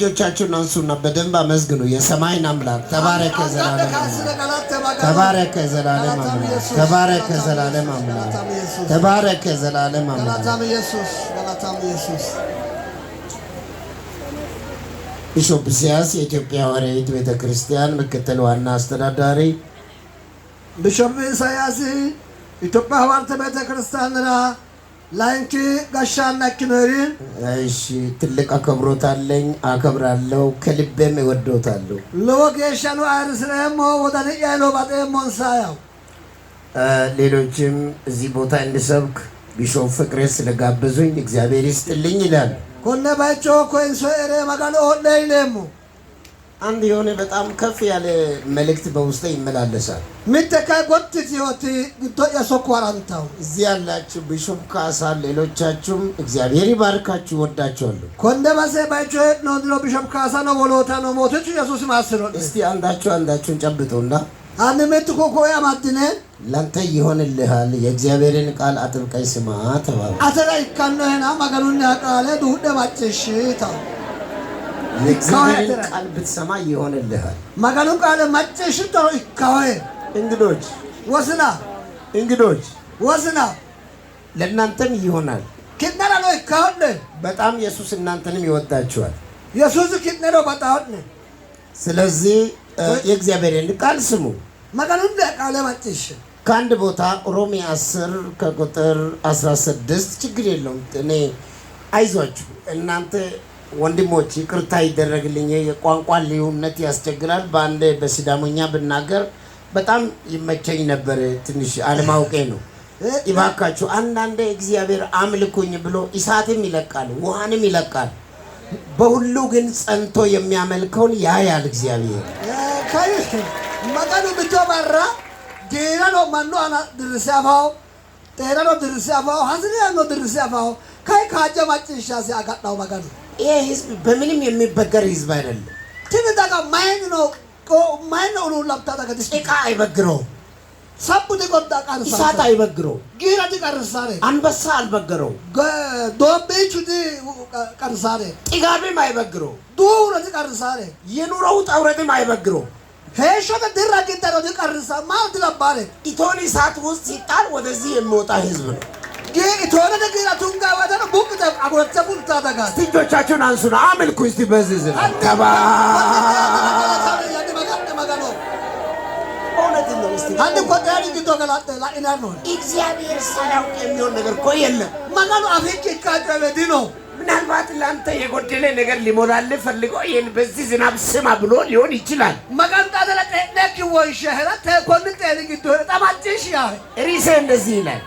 እጆቻችሁን አንሱና በደንብ አመስግኑ የሰማይን አምላክ። ተባረከ ዘላለም አምላክ፣ ተባረከ ዘላለም አምላክ፣ ተባረከ ዘላለም አምላክ፣ ተባረከ ዘላለም አምላክ። ቢሾፕ ኢሳያስ የኢትዮጵያ ሐዋርያዊት ቤተ ክርስቲያን ምክትል ዋና አስተዳዳሪ፣ ቢሾፕ ኢሳያስ ኢትዮጵያ ሐዋርያዊት ቤተ ክርስቲያንራ ላይንኪ ጋሻና ኪኖሪ። እሺ፣ ትልቅ አክብሮት አለኝ፣ አከብራለሁ፣ ከልቤም እወዶታለሁ። Lowo geeshshano ayirrisireemmo wodani'yano baxeemmonsa ያው። ሌሎችም እዚህ ቦታ እንድሰብክ ቢሾፕ ፍቅሬ ስለጋበዙኝ እግዚአብሔር ይስጥልኝ ይላል። Konne baycho koyinsoere Maganu oo'ne yineemmo። አንድ የሆነ በጣም ከፍ ያለ መልእክት በውስጤ ይመላለሳል። Mitte kay gotti yitewoti giddo'ya sokko harantawo። እዚህ ያላችሁ ቢሾፕ ካሳ፣ ሌሎቻችሁም እግዚአብሔር ይባርካችሁ፣ እወዳችኋለሁ። Konne base baycho hee'noonniro Bishop Kaasano wolootano Mootichu Yesuusi maassiro'ne። እስቲ አንዳችሁ አንዳችሁን ጨብጡና Hanni mittu ku'u ko'oye amaddine ላንተ ይሆንልሃል፣ የእግዚአብሔርን ቃል አጥብቀህ ስማ ተባባሉ። Atera ikkannohena Maganunniha qaale duudhe macciishshi tawo። የእግዚአብሔርን ቃል ብትሰማ ይሆንልሃል። Maganu qaale macciishshittoro ikkawohe። እንግዶች፣ Wosina፣ እንግዶች፣ wosina፣ ለእናንተም ይሆናል። Ki'nerano ikkawo'ne። በጣም ኢየሱስ እናንተንም ይወዳችኋል። Yesuusi ki'neno baxawo'ne። ስለዚህ የእግዚአብሔርን ቃል ስሙ። Maganunniha qaale macciishshe። ከአንድ ቦታ ሮሜ 10 ከቁጥር 16፣ ችግር የለውም። እኔ አይዟችሁ እናንተ ወንድሞች፣ ይቅርታ ይደረግልኝ። የቋንቋ ልዩነት ያስቸግራል። በአንድ በሲዳሞኛ ብናገር በጣም ይመቸኝ ነበር። ትንሽ አለማወቄ ነው። እባካችሁ አንዳንዴ እግዚአብሔር አምልኩኝ ብሎ እሳትም ይለቃል፣ ውሃንም ይለቃል። በሁሉ ግን ጸንቶ የሚያመልከውን ያያል እግዚአብሔር። Kay Maganu mitto barra giirano mannu aana dirrise afawo, xeenano dirrise afawo, hasiniyano dirrise afawo, kay kaajja macciishshasi agadhawo Maganu። ይሄ ህዝብ በምንም የሚበገር ህዝብ አይደለም። Tini daga mayinni mayinni huluullamtaa daga ጭቃ አይበግረውም፣ sabbu diqodda እሳት qarrissaare አይበግረውም፣ giira diqarrissaare፣ አንበሳ አልበገረውም፣ doobbiichu diqarrissaare፣ ጥጋብም አይበግረውም፣ duuwuno diqarrissaare፣ የኑሮ ውጣ ውረድም አይበግረውም። heeshshote dirra giddano diqarrissa maal dilabbaare። እቶን እሳት ውስጥ ሲጣል ወደዚህ የሚወጣ ህዝብ ነው። Itoonete giira tungaa woyteno buqqite agurte fultaa dagaati። እስቲ እጆቻችሁን አንሱና አምልኩ። እስቲ በዚህ ዝናብ ተባ እውነትን ነው። እስቲ Hanni koxeeri giddo galaxxe la'inanni nooni። እግዚአብሔር ሳያውቅ የሚሆን ነገር እኮ የለም። Maganu afikki ikkaa coyi dino። ምናልባት ለአንተ የጎደለ ነገር ሊሞላልህ ፈልጎ ይህን በዚህ ዝናብ ስማ ብሎ ሊሆን ይችላል። Maganu xaadala xe'nekki wonshehera konni xeeni giddo xa macciishshi yaahe። ርዕሴ እንደዚህ ይላል።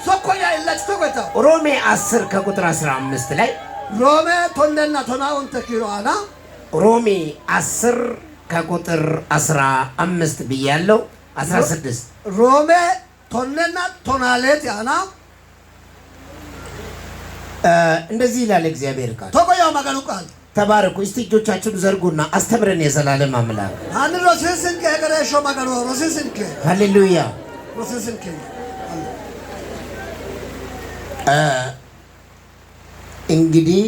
Sokko'ya illachi togo yitawo። ሮሜ 10 ከቁጥር 15 ላይ፣ Roome 14 kiiro aana፣ ሮሜ 10 ከቁጥር 15 ብያለው፣ 16። Roome 14 aana፣ እንደዚህ ይላል እግዚአብሔር ቃል። Togo yawo Maganu qaali። ተባረኩ። እስቲ እጆቻችሁን ዘርጉና አስተምረን የዘላለም አምላክ። Hanni rosiisinke hegereeshsho Magano rosiisinke። ሃሌሉያ። Rosiisinke። እንግዲህ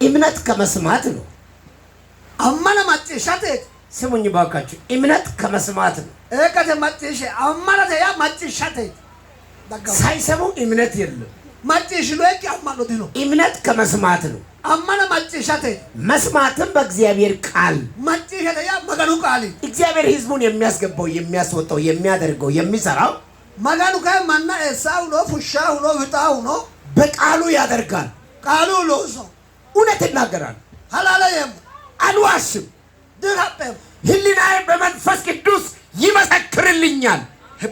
እምነት ከመስማት ነው። Ammana macciishshateeti። ስሙኝ ባካችሁ፣ እምነት ከመስማት ነው። Eeggate macciishshe ammanate yaa macciishshateeti። ሳይሰሙ እምነት የለም። Macciishshinoyikki amma'no dino። እምነት ከመስማት ነው። Ammana macciishshateeti። መስማትም በእግዚአብሔር ቃል። Macciishshate yaa Maganu qaali። እግዚአብሔር ሕዝቡን የሚያስገባው፣ የሚያስወጣው፣ የሚያደርገው፣ የሚሰራው Maganu kay manna eessaahuno fushshaahuno wixaahuno በቃሉ ያደርጋል። qaalu looso። እውነት እናገራለሁ፣ Halaale yeemmo፣ አልዋሽም። dikaphpheemmo። ሕሊናዬ በመንፈስ ቅዱስ ይመሰክርልኛል።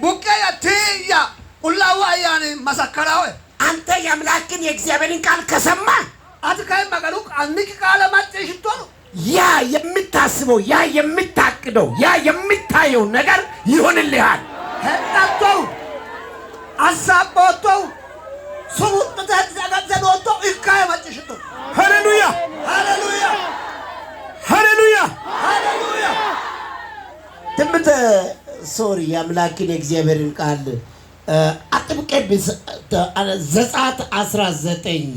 Buqqe'ya tii'ya Qullaawu Ayyaani masakkaraawe። አንተ የአምላክን የእግዚአብሔርን ቃል ከሰማህ Ati kay Maganu annikki qaale macciishshittoro ያ የምታስበው፣ ያ የምታቅደው፣ ያ የምታየው ነገር ይሆንልሃል። Hexxattohu assaaphoottohu sumuxxite hexxite noottohu ikkahe macciishshittoro። ሃሌሉያ። ሃሌሉያ። ሃሌሉያ። ሃሌሉያ። ትንቢተ sorry፣ የአምላክን የእግዚአብሔርን ቃል አጥብቄ ዘጸአት 19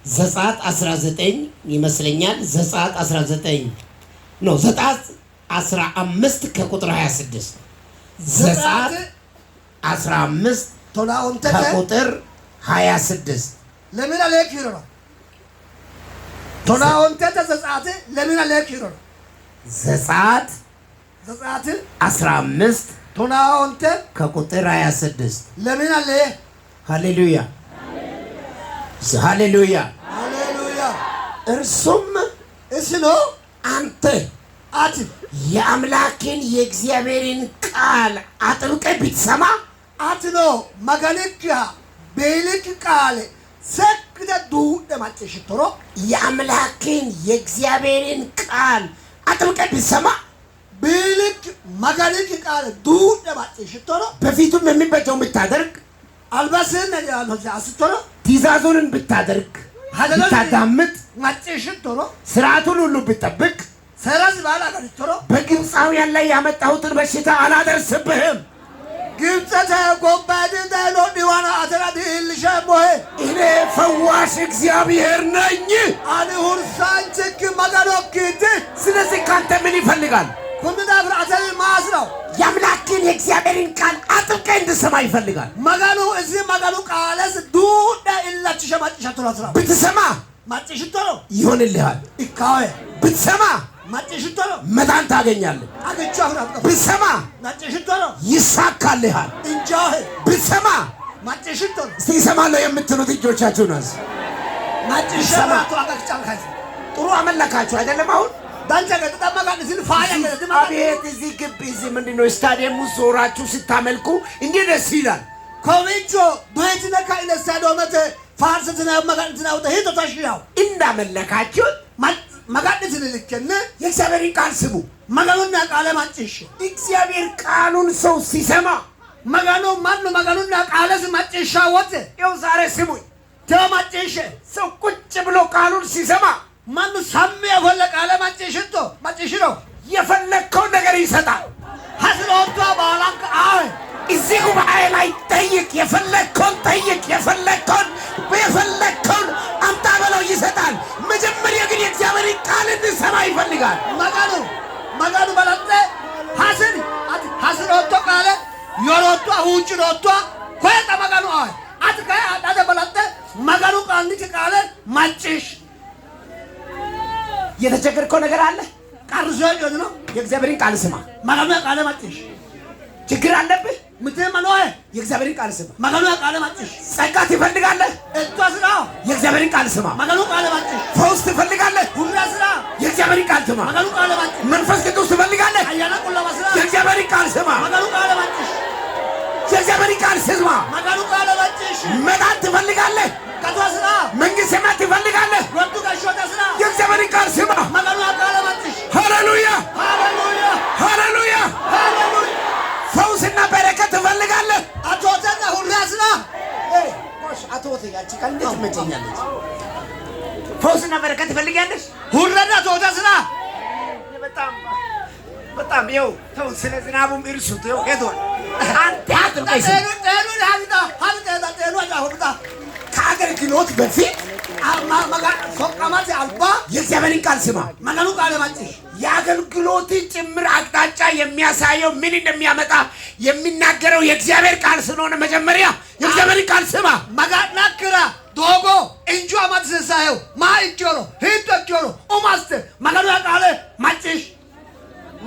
ዘጸአት 19 ይመስለኛል። ዘጸአት 19 ነው። ዘጸአት 15 ከቁጥር 26፣ ዘጸአት 15 15 ከቁጥር 26። 22 kiirora 15 ዘጸአት 22 kiirora። ዘጸአት ዘጸአት 15 15 ከቁጥር 26። 22። ሃሌሉያ፣ ሃሌሉያ። ሃሌሉያ። እርሱም isino አንተ ati የአምላክን የእግዚአብሔርን ቃል አጥብቀህ ብትሰማ፣ atino Maganikkiha biilikki qaale seekkite duudhe macciishshittoro፣ የአምላክን የእግዚአብሔርን ቃል አጥብቀህ ብትሰማ፣ biilikki Maganikki qaale duudhe macciishshittoro፣ በፊቱም የሚበጀውን ብታደርግ፣ albasiinni yaannosi assittoro፣ ትእዛዙንን ብታደርግ፣ ብታዳምጥ፣ macciishshittoro፣ ስርዓቱን ሁሉ ብትጠብቅ፣ seerasi baala agarittoro፣ በግብፃውያን ላይ ያመጣሁትን በሽታ አላደርስብህም። Gibitsete gobbayidi dayino dhiwana atera diillisheemmohe። እኔ ፈዋሽ እግዚአብሔር ነኝ። Ani hursaanchikki Maganokkiiti። ስለዚህ ካንተ ምን ይፈልጋል? Kunni daafira atewi maa hasirawo? የአምላክን የእግዚአብሔርን ቃል አጥብቀህ እንድትሰማ ይፈልጋል። Maganu isi Maganu qaalesi duudhe illachishe macciishshattora hasirawo። ብትሰማ macciishshittoro ይሆንልሃል። ikkaawe። ብትሰማ macciishshittoro መዳን ታገኛለህ። xagicho afi'ratto። ብትሰማ macciishshittoro ይሳካልሃል። injaahe። ብትሰማ macciishshittoro እስቲ ይሰማለሁ የምትሉት እጆቻችሁን አንሱ። macciishshatto agaccankaisi። ጥሩ አመለካችሁ አይደለም? አሁን dancha gede maga'nisin faaya gede አቤት እዚህ ግቢ፣ እዚህ ምንድን ነው፣ ስታዲየም ውስጥ ዞራችሁ ስታመልኩ እንዲህ ደስ ይላል። Kowiicho doyitine ka'ine staadoomete faarsitine maga'nitine wote hiitto tashshi yawo! እንዳመለካችሁት maga'nitini likkenni የእግዚአብሔርን ቃል ስሙ። Maganunniha qaale macciishshe። እግዚአብሔር ቃሉን ሰው ሲሰማ Maganu mannu Maganunniha qaalesi macciishshaa wote ይኸው ዛሬ ስሙኝ። tewo macciishshe። ሰው ቁጭ ብሎ ቃሉን ሲሰማ Mannu sammi ofolle qaale macciishshitto macciishshiro የፈለግከውን ነገር ይሰጣል። hasiroottoha baalanka aahe። እዚህ ጉባኤ ላይ ጠይቅ፣ የፈለግከውን ጠይቅ፣ የፈለግከውን አምጣ በለው ይሰጣል። መጀመሪያ ግን የእግዚአብሔርን ቃል እንድሰማ ይፈልጋል። Maganu balaxxe hasiri ati hasirootto qaale yoroottoha huucciroottoha koyexa Maganu aahe. Ati kayi adhate balaxxe Maganu qaalnikki qaale macciishshi። የተቸገርከው ነገር አለ? Qarrisee coyi no? የእግዚአብሔርን ቃል ስማ። Maganu qaale macciishshi። ችግር አለብህ? Mitiimma noohe? የእግዚአብሔርን ቃል ስማ። Maganu qaale macciishshi። ጸጋ ትፈልጋለህ? Elto hasiraa? የእግዚአብሔርን ቃል ስማ። Maganu qaale macciishshi። ፈውስ ትፈልጋለህ? Hurre hasiraa? የእግዚአብሔርን ቃል ስማ። Maganu qaale macciishshi። መንፈስ ቅዱስ ትፈልጋለህ? Ayyaana qullaawa hasiraa? የእግዚአብሔርን ቃል ስማ። Maganu qaale macciishshi። የእግዚአብሔርን ቃል ስማ። Maganu qaale macciishshi። መዳን ትፈልጋለህ? Gato hasiraa? መንግሥተ ሰማያት ትፈልጋለህ? Gordu gashshoota hasiraa? የእግዚአብሔርን ቃል ስማ። Maganu qaale macciishshi። ሃሌሉያ፣ ሃሌሉያ። ሃሌሉያ። ሃሌሉያ። ፈውስና በረከት ትፈልጋለህ? Atootenna hurre hasiraa? አቶ ያቺ ቃል እንዴት ትመቸኛለች? ፈውስና በረከት ትፈልጊያለሽ? Hurrenna atoote hasiraa? በጣም በጣም ይኸው ተው፣ ስለ ዝናቡም እርሱት፣ ይኸው ሄዷል። አንተ አጥብቀህ ስማ። Xeenu xeenu haadha haadha xeena xeenu haadha። ከአገልግሎት በፊት Soqqamate alba የእግዚአብሔርን ቃል ስማ። Maganu qaale macciishshi። የአገልግሎትን ጭምር አቅጣጫ የሚያሳየው፣ ምን እንደሚያመጣ የሚናገረው የእግዚአብሔር ቃል ስለሆነ መጀመሪያ የእግዚአብሔርን ቃል ስማ። Maga'nakkira doogo injo amadisiisahehu maa ikkiro hiitto ikkiro umo assite Maganu qaale macciishshi።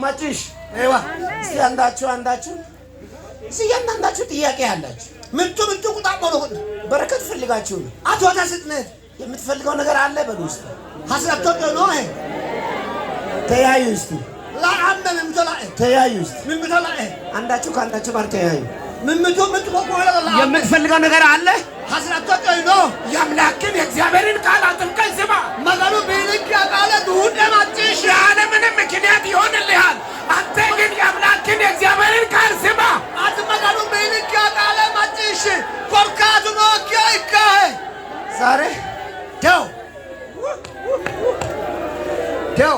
ማጭሽ Eewa. እስቲ አንዳችሁ አንዳችሁ እስቲ እያንዳንዳችሁ ጥያቄ አላችሁ። Mittu mittunku xa'mo noo'ne። በረከት ፈልጋችሁ ነው። Atoote hasi'neeti። የምትፈልገው ነገር አለ በሉ ውስጥ Hasiratto coyi noohe? ተያዩ እስቲ። La'amme mimmito la'e። ተያዩ እስቲ። Mimmito la'e። አንዳችሁ ከአንዳችሁ ጋር ተያዩ። Mimmitu mittu ko'o ledo la'amme። የምትፈልገው ነገር አለ። Hasiratto coyi no? የአምላክን የእግዚአብሔርን ቃል አጥብቀህ ስማ። Maganu biilikkiha qaale duudhe macciishshi። ያለምንም ምክንያት ይሆንልሃል። አንተ ግን የአምላክን የእግዚአብሔርን ቃል ስማ። Ati Maganu biilikkiha qaale macciishshi. Korkaatu nookkiha ikkaahe። ዛሬ Tewo tewo።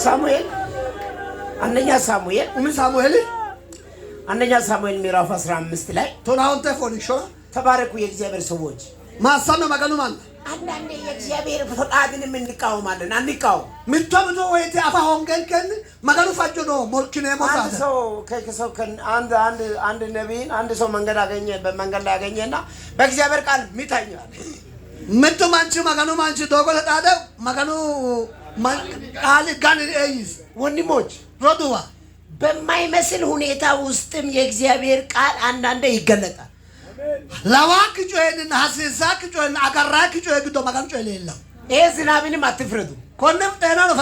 ሳሙኤል፣ አንደኛ ሳሙኤል፣ Umi Saamueeli አንደኛ ሳሙኤል ምዕራፍ 15 ላይ 15 fooliishshora ተባረኩ የእግዚአብሔር ሰዎች። Maassano Maganu manna. አንዳንዴ የእግዚአብሔር ፈቃድንም እንቃወማለን። አንቃወም። Mitto mito woyite afa hoongenkenni Maganu fajjo no morkineemmo አንድ saate. ሰው ከሰው አንድ አንድ አንድ ነቢይን አንድ ሰው መንገድ አገኘ፣ በመንገድ ላይ አገኘና በእግዚአብሔር ቃል ምታኝ አለ። Mittu manchi Maganu manchi doogote xaade Maganu qaali gani yiisi. ወንድሞች፣ Roduuwa, በማይመስል ሁኔታ ውስጥም የእግዚአብሔር ቃል አንዳንዴ ይገለጣል። Lawaakki coyinninna hasiisaakki coyinna agarraakki coyi giddo Maganu coyi leellanno. ይሄ ዝናብንም አትፍረዱ። Konne xeenano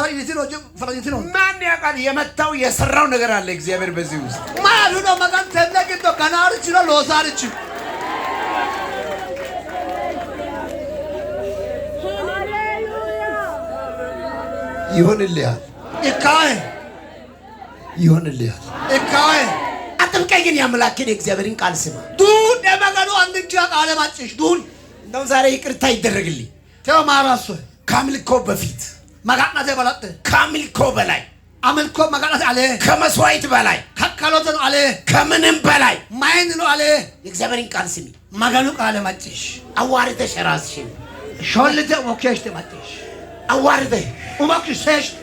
farajitino. ማን ያውቃል? የመታው የሰራው ነገር አለ እግዚአብሔር በዚህ ውስጥ። Maaluno Maganu tenne giddo ganaarichino loosaarichi. ይሆንልሃል፣ Ikkaahe. ይሆንልሃል። Ikkaahe. አጥብቀህ ግን የአምላክን የእግዚአብሔርን ቃል ስማ። Duudhe Maganu annicha qaale macciishshi duudhi. እንደውም ዛሬ ይቅርታ ይደረግልኝ። Teyo maarassoe. ከአምልኮ በፊት፣ Maga'nate balaxxe. ከአምልኮ በላይ፣ አምልኮ maga'nate alee. ከመስዋዕት በላይ፣ Kakkaloteno alee. ከምንም በላይ Mayinnino alee. የእግዚአብሔርን ቃል ስሚ። Maganu qaale macciishshi. አዋርደሽ ራስሽን Shollite umo keeshshite macciishshi. አዋርደሽ Umokki seeshshite.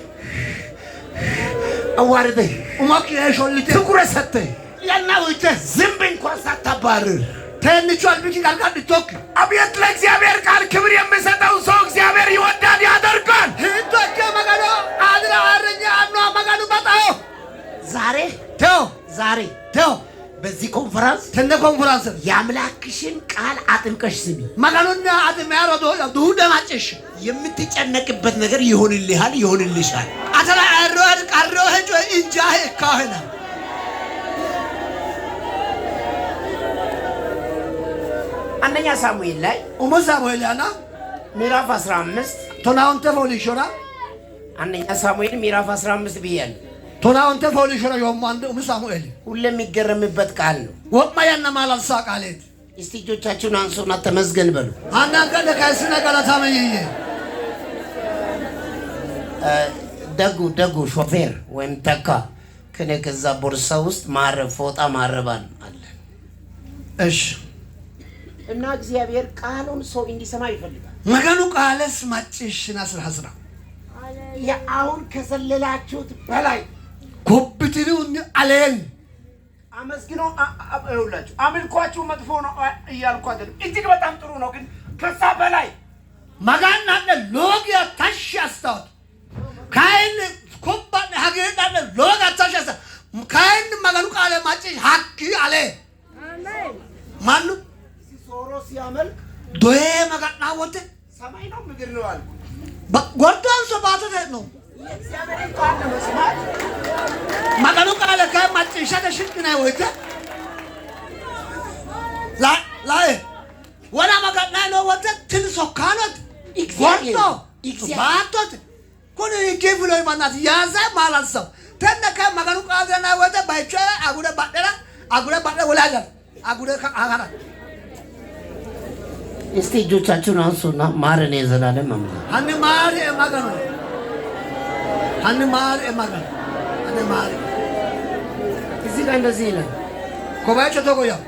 አዋርደሽ Umokki shollite. ትኩረት ሰጥተህ Yanna uyite. ዝንብ እንኳን ሳታባርር Teennichu albikki gargadhittokki. አቤት! ለእግዚአብሔር ቃል ክብር የሚሰጠው ሰው እግዚአብሔር ይወዳል፣ ያደርጋል። Hiitto ikke Maganu qaadira ayirrinye aannoha Maganu baxawo. ዛሬ Teyo. ዛሬ Teyo. በዚህ ኮንፈረንስ Tenne konferaanse የአምላክሽን ቃል አጥብቀሽ ስሚ። Maganunniha ati meya rodoo'ya duudhe macciishshi. የምትጨነቅበት ነገር ይሆንልሃል፣ ይሆንልሻል። Atera ayirrinoheri qarrinohe coyi injaahe ikkaahena. አንደኛ ሳሙኤል ላይ Umo Saamueeli aana ምዕራፍ 15፣ 15 fooliishshora. አንደኛ ሳሙኤል ምዕራፍ 15 ብያለሁ። 15 fooliishshora yoommo andi Umo Saamueeli. ሁሌ የሚገረምበት ቃል ነው። Wo'ma yanna maalalsaa qaaleeti. እስቲ እጆቻችሁን አንሱና ተመስገን በሉ። Hanni anga'ne kayissine galatame yiiyye. ደጉ ደጉ ሾፌር ወይም ተካ ከኔ ከዛ ቦርሳ ውስጥ ማረብ ፎጣ ማረብ አለ። እሺ። እና እግዚአብሔር ቃሉን ሰው እንዲሰማ ይፈልጋል። Maganu qaales macciishshinasira hasira. የአሁን ከዘለላችሁት በላይ Gobbitinihunni aleenni. አመስግኖ ይኸውላችሁ፣ አምልኳችሁ መጥፎ ነው እያልኩ አይደለም። እጅግ በጣም ጥሩ ነው፣ ግን ከዛ በላይ Maga'na'ne lowo geya tashshi assitawote. Kayinni kobba'ne hagiidha'ne lowo geya tashshi assitawote. Kayinni Maganu qaale macciishshi hakkii alee. Mannu ሶሮ ሲያመልክ doyee maga'naa wote ሰማይ ነው ምድር ነው አልኩ። gordu anso baattote hee'noommo. የእግዚአብሔርን ቃል ለመስማት Maganu qaale kayi macciishshate shiqqinanni woyite lae wona maga'nanni noo wote tini sokkaanote እግዚአብሔር gordo እግዚአብሔር baattote kuni higgii fuloyi mannaati yaansa maalalsawo. Tenne kayi Maganu qaale woyite bayicho agure badhera agure badhera wole hajara agure hara. እስቲ እጆቻችሁን አንሱና ማረን የዘላለም አምላክ። Hanni maarie Maganu. Hanni maarie Maganu. Hanni maarie. እዚህ ላይ እንደዚህ ይላል። Ko bayicho togo yawo.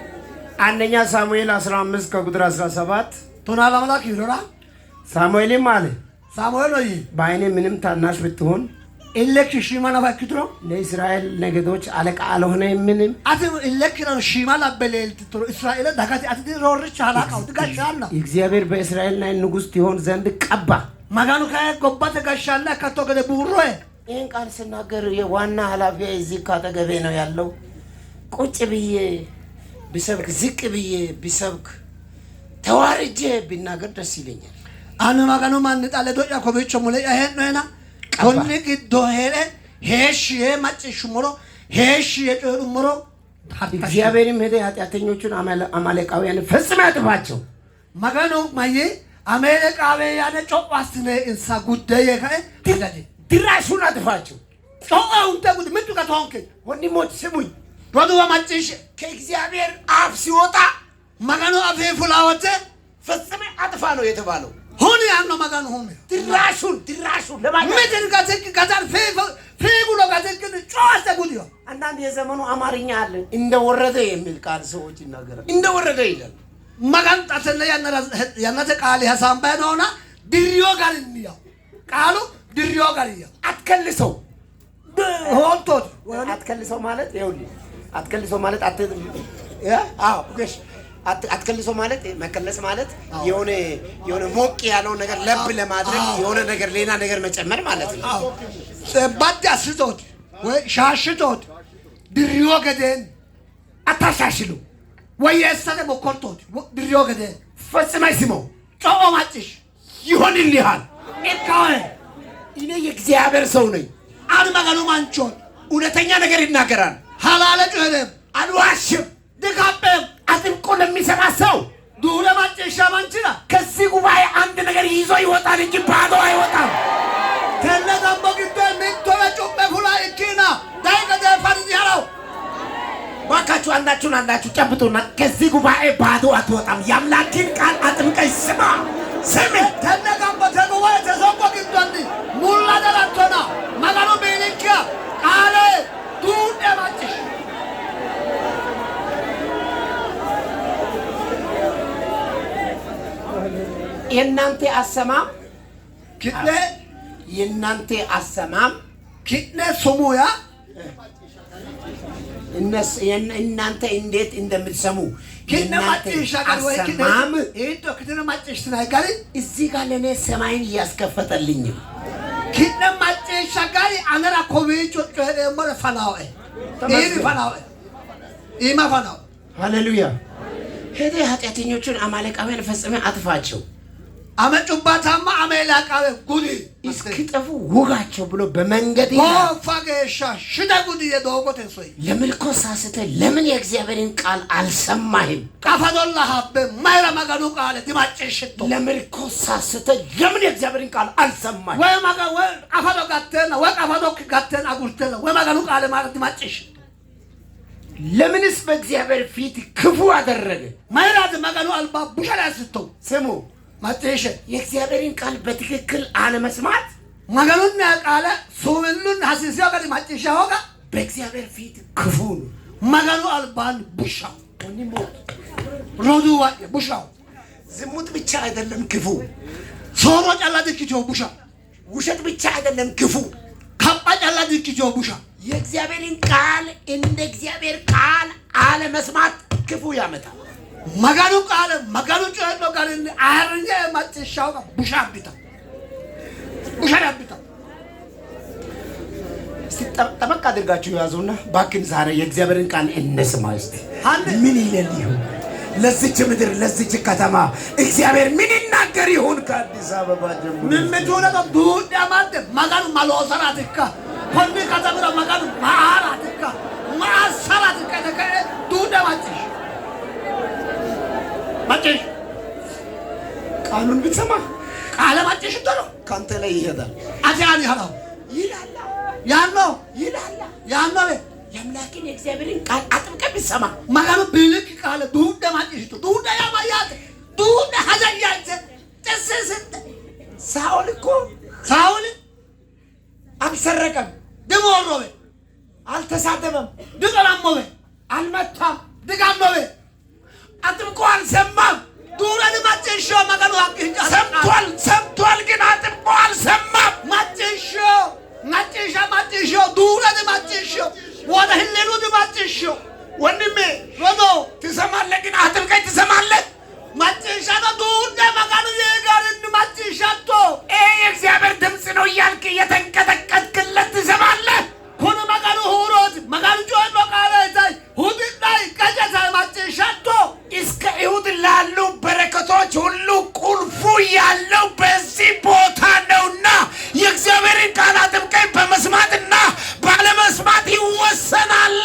አንደኛ ሳሙኤል 15 ከቁጥር 17፣ 12 kiirora ሳሙኤልም አለ፣ Saamueelino yii, በዓይኔ ምንም ታናሽ ብትሆን Illekki shiima nafa ikkituro ለእስራኤል ነገዶች አለቃ አልሆንህምን? Ati illekkirano shiima labbe leeltittoro Israeele dagate ati roorricha halaqaho digashshaanna. እግዚአብሔር በእስራኤል ላይ ንጉሥ ትሆን ዘንድ ቀባ። Maganu kayi gobbate gashshaanna ikkatto gede buurrohe. ይህን ቃል ስናገር የዋና ኃላፊ እዚህ ካጠገቤ ነው ያለው። ቁጭ ብዬ ብሰብክ፣ ዝቅ ብዬ ቢሰብክ፣ ተዋርጄ ቢናገር ደስ ይለኛል። Ani Maganu manni xa ledo'ya kowiicho mule'ya hee'nohena konni giddo hee're heeshshi yee macciishshummoro heeshshi yee coyi'rummoro እግዚአብሔርም ሄደ ኃጢአተኞቹን አማሌቃውያን ፈጽመህ አጥፋቸው። Maganu mayyii Ameeleqaawiyaane co'o assine insa gudde yee kae hajaji. ድራሹን አጥፋቸው። Co'o hunte gudi mittu gatoonke. ወንድሞች ስሙኝ፣ Roduuwa, macciishshe. ከእግዚአብሔር አፍ ሲወጣ Maganu afii fulaa wote ፈጽመህ አጥፋ ነው የተባለው። huni yaanno Maganu huni. ድራሹን ድራሹን ለማለት Mitin gatikki gatar fiiguno gatikki co'o asse gudiyo. አንዳንድ የዘመኑ አማርኛ አለ እንደወረደ የሚል ቃል ሰዎች ይናገራል። እንደወረደ ይላል። Maganu xa tenne yannara yannate qaali hasaambayi noona dirriyo garinni yaw qaalu dirriyo garinni yaw አትከልሰው። Hooltooti. አትከልሰው ማለት ይኸውልህ፣ አትከልሰው ማለት አዎ እሺ፣ አትከልሰው ማለት መከለስ ማለት የሆነ የሆነ ሞቅ ያለውን ነገር ለብ ለማድረግ የሆነ ነገር ሌላ ነገር መጨመር ማለት ነው። Badde assitooti ወይ shaashitooti dirriyo gedeen አታሻሽሉ፣ wayyeessate mokkortooti dirriyo gedeen ፈጽመህ ስማው፣ co'o macciishshi ይሆንልሃል። ikkawe እኔ የእግዚአብሔር ሰው ነኝ። Ani Maganu manchooti እውነተኛ ነገር ይናገራል፣ halaale coyireemmo አልዋሽም። dikapheemmo አጥብቆ ለሚሰማ ሰው duure macciishsha manchira ከዚህ ጉባኤ አንድ ነገር ይዞ ይወጣል እንጂ ባዶ አይወጣም። Tenne gambo giddo mittore cu'me fula ikkiina dayi gede farisi haraw ባካችሁ አንዳችሁን አንዳችሁ ጨብጡና ከዚህ ጉባኤ ባዶ አትወጣም። የአምላክን ቃል አጥብቀህ ስማ፣ ስሚ። Tenne gambo te gubae te songo giddonni mulla darattona Maganu biilikkiha qaale duudhe macciishshi. የእናንተ አሰማም Ki'ne የእናንተ አሰማም ki'ne sumuu yaa እናንተ እንዴት እንደምትሰሙ ki'ne የእናንተ macciishsha gari ወይ ki'ne አሰማም hiitto ikkitine macciishshitinanni gari እዚህ ጋር ለእኔ ሰማይን እያስከፈተልኝ ነው። ki'ne macciishsha gari anera kowiicho coyi'reemmore fanaawe iimi fanaawe iima fanaawe ሃሌሉያ። ሄደህ ኃጢአተኞቹን አማሌቃውያን ፈጽመህ አጥፋቸው፣ Ame cubbaataamma Ameelaaqaawe gudi እስኪጠፉ ውጋቸው ብሎ በመንገድ ይላል። gooffa geeshsha shite gudi yee doogote soyi ለምልኮ ሳስተህ ለምን የእግዚአብሔርን ቃል አልሰማህም? Qafadolla habbe mayira Maganu qaale dimacciishshitto ለምልኮ ሳስተህ ለምን የእግዚአብሔርን ቃል አልሰማህም? ወይ maga ወይ qafado gatteena ወይ qafadokki gatteena agurteena ወይ Maganu qaale mayira dimacciishshitto ለምንስ በእግዚአብሔር ፊት ክፉ አደረገ? Mayiraati Maganu alba bushare assitto ስሙ፣ macciishshe የእግዚአብሔርን ቃል በትክክል አለመስማት Maganunniha qaale suwillunni hasiiseyo gari macciishsha hooga በእግዚአብሔር ፊት ክፉ ነው። Maganu albaanni bushaho ወንድሞች፣ roduuwa'ya bushaho ዝሙት ብቻ አይደለም ክፉ፣ soorro calla dikkiteyo busha ውሸት ብቻ አይደለም ክፉ። kapha calla dikkiteyo busha የእግዚአብሔርን ቃል እንደ እግዚአብሔር ቃል አለመስማት ክፉ ያመጣል። Maganu qaale Maganu coyi'no garinni ayirrinye macciishsha hooga busha abbita bushare abbita እስቲ ጠበቅ አድርጋችሁ ያዙና ባክን ዛሬ የእግዚአብሔርን ቃል እንስማ። እስቲ አንድ ምን ይለን ይሆን? ለዚች ምድር ለዚች ከተማ እግዚአብሔር ምን ይናገር ይሆን? ከአዲስ አበባ ጀምሮ Mimmitu ledo duudhe amadde Maganu ma loosaraatikka konni katamira Maganu ma aaraatikka ma assaraatikka yite ka'e duudhe macciishshi macciishshi ቃሉን ብትሰማ qaale macciishshittoro ከአንተ ላይ ይሄዳል ate aani harawo ይላል yaanno ይላል። yaannowe የአምላክን የእግዚአብሔርን ቃል አጥብቀህ ብትሰማ Maganu biilikki qaale duudhe macciishshitto duudhe yaa mayyaate duudhe hajayyante xissiisidhe ሳኦል እኮ Saawuli አልሰረቀም፣ dimoorrowe አልተሳደበም፣ diqolammowe አልመታም፣ digannowe አጥብቆ አልሰማም። duudhe dimacciishshiyo Maganu haqqicho ሰምቷል፣ ሰምቷል፣ ግን አጥብቆ አልሰማም። macciishshiyo macciishsha macciishshiyo duudhe dimacciishshiyo ወደ ህሊኑ dimacciishshiyo ወንድሜ rodoo ትሰማለህ፣ ግን አጥብቀህ ትሰማለህ። macciishshano duudhe Maganu yii garinni macciishshatto ይሄ የእግዚአብሔር ድምፅ ነው እያልክ እየተንቀጠቀጥክለት ትሰማለህ። Kuni Maganu huurooti Maganu coyi'no qaale yitay hudidhay qecetay macciishshatto እስከ እሑድ ላሉ በረከቶች ሁሉ ቁልፉ ያለው በዚህ ቦታ ነውና የእግዚአብሔርን ቃል አጥብቀህ በመስማትና ባለመስማት ይወሰናል።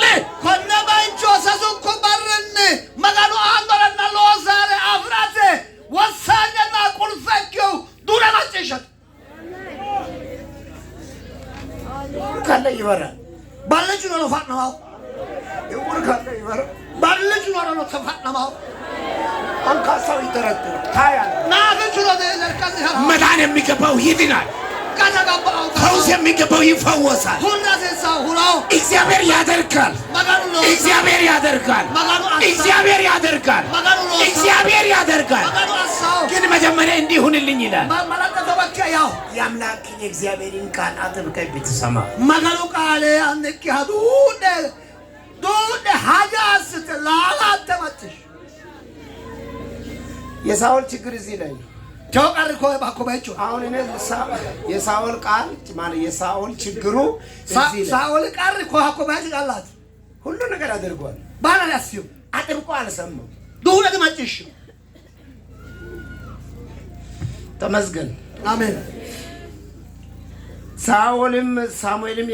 Konne bayicho sasunku barrinni Maganu aannorenna loosaare afirate wossaañenna qulfe ikkiyohu duure macciishshate ካለ ይበራል፣ ballichuno fa'namaho ዕውር ካለ ይበራል፣ ballichuno fa'namaho አንካሳው ይተረትራል። ታያለህ። naafichuno deelerkasi haraho መዳን የሚገባው ይድናል። ቀተቀባው ፈውስ የሚገባው ይፈወሳል። ሁና አሳው ሁራው እግዚአብሔር ያደርጋል። Maganu loosa እግዚአብሔር ያደርጋል። Maganu አሳ እግዚአብሔር ያደርጋል። Maganu loosa እግዚአብሔር ያደርጋል። Maganu አሳው ግን መጀመሪያ እንዲህ ሁንልኝ ይላል። Malatta tobakki ያው የአምላክን የእግዚአብሔርን ቃል አጥብቀህ ብትሰማ Maganu qaale annikkiha duudhe duudhe haja assite laalatte macciishshi የሳኦል ችግር እዚህ ላይ ነው። Tew qarri koye bakko baycho አሁን እኔ የሳኦል ቃል ማለት የሳኦል ችግሩ እዚህ ላይ ሳኦል qarri koye hakko baycho callaati ሁሉ ነገር አድርጓል። Baalare assiyo አጥብቆ አልሰማም። duudhe dimacciishshino ተመስገን። አሜን። ሳኦልም ሳሙኤልም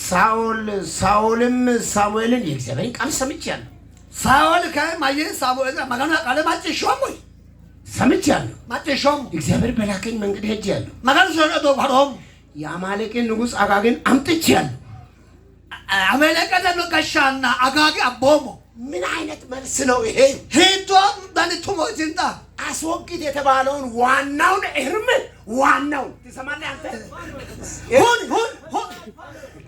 ሳኦል ሳኦልም ሳሙኤልን የእግዚአብሔርን ቃል ሰምቻለሁ ሳኦል ከ ማየ ሳሙኤል Maganu qaale macciishshoommo ሰምቻለሁ። macciishshoommo እግዚአብሔር በላከኝ መንገድ ሄጃለሁ። Maganu soyinoe doogo haroommo የአማሌቅን ንጉሥ አጋግን አምጥቻለሁ። Ameleqete gashshaanna Agaagi abboommo ምን አይነት መልስ ነው ይሄ? Hiittoo dani tumooti xa አስወግድ የተባለውን ዋናውን እርም ዋናው ትሰማለህ አንተ? ሁን ሁን ሁን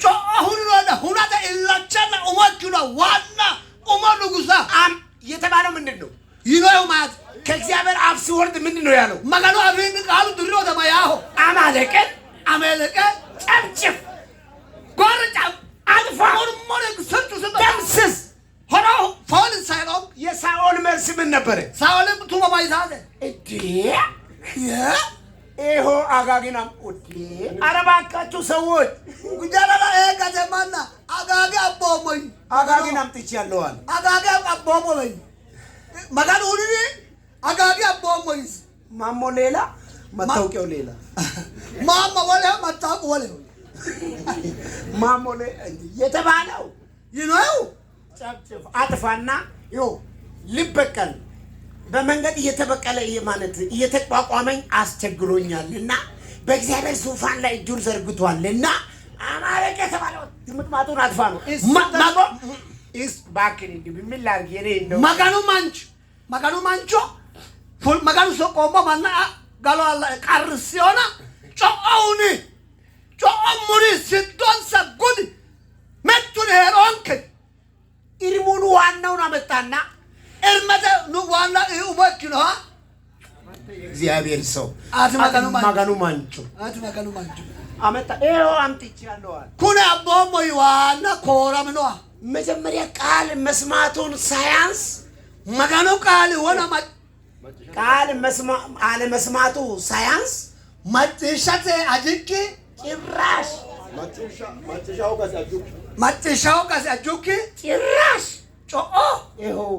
co'a huninoda hunate illachanna umo ikkinoha ዋና umo nugusa አም የተባለው ምንድን ነው? yinoyihu maati? ከእግዚአብሔር አፍ ሲወርድ ምንድን ነው ያለው? Maganu afiinni qaalu dirrinota mayaaho? አማሌቅን Ameleqe ጨፍጭፍ፣ gorri አጥፋ፣ murmure ስንቱ ስንቱ ደምስስ። ሆኖ ፎን ሳይኖም የሳኦል መልስ ምን ነበረ? ሳኦልም ቱሞ ማይሳለ እዴ ይሆ አጋግን እዴ ኧረ እባካችሁ ሰዎች ጉጃላላ ከተማና አጋጌ አቦሞይ አጋግን አምጥቻለሁ አለ። አጋጌ አቦሞይ Maganu ሁኒ አጋጌ አቦሞይ ማሞ ሌላ መታወቂያው ሌላ ማማ ወለ መታወቅ ወለ ማሞ የተባለው ይነው ጨፍጭፍ አጥፋና ይኸው ልበቀል በመንገድ እየተበቀለ ማለት እየተቋቋመኝ አስቸግሮኛልና በእግዚአብሔር ዙፋን ላይ እጁን ዘርግቷልና አማሌቅ የተባለው ድምጥማጡን አጥፋ ነው። እሱ ደግሞ እባክህን እንዲህ ምን ላድርግ የእኔ እንደው Maganu mancho Maganu mancho ፉል Maganu soqoommo manna galo alla qarrisiyona co'ouni co'o muri siddonsa gudi mettuni heeroonke እርሙን ዋናውን አመጣና እርመተ ኑ ዋና umo ikkinoha እግዚአብሔር ሰው Ati Maganu mancho Maganu mancho Ati Maganu mancho አመጣ። ይኸው አምጥቻለሁ አለ። Kuni abboommoy ዋና kooraminoha መጀመሪያ ቃል መስማቱን ሳያንስ Maganu qaali wona ቃል አለመስማቱ ሳያንስ macciishshate ajikki ጭራሽ macciishshaho qasi ajjukki ጭራሽ co'o ይኸው